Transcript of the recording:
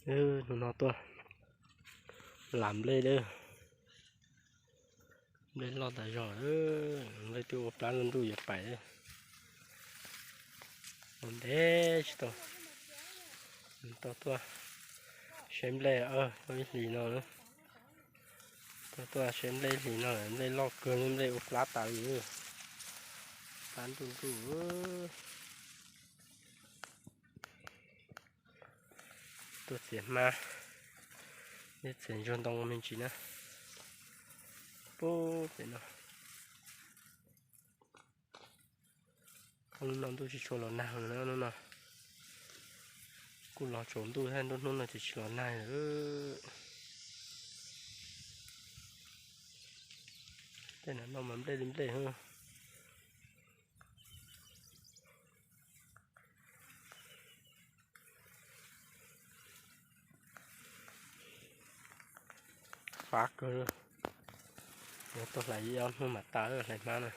Hnub no tuaj las nplej lawm. Nplej loj tas zog, nplej twb ua plab nruj nruj yuav pais lawm. Ua ntev tsis tau, tau tuaj saib nplej, tau ib hlis no. Tau tuaj saib nplej ib hlis no, nplej loj kawg, nplej ua plab tas li, plab nruj nruj. Tuaj txiav hmab, ib txiav ntsuag ntoo me ntsis na. Pub pem no. Hnub no ntuj tsis tshua los nag na, hnub no kuj los tsaus ntuj thiab, nruab hnub no ces tsis los nag lawm. Tej no mas nplej li nplej. Fab kawg, yuav tuaj hlais ib ob hnub mam tas hlais hmab na.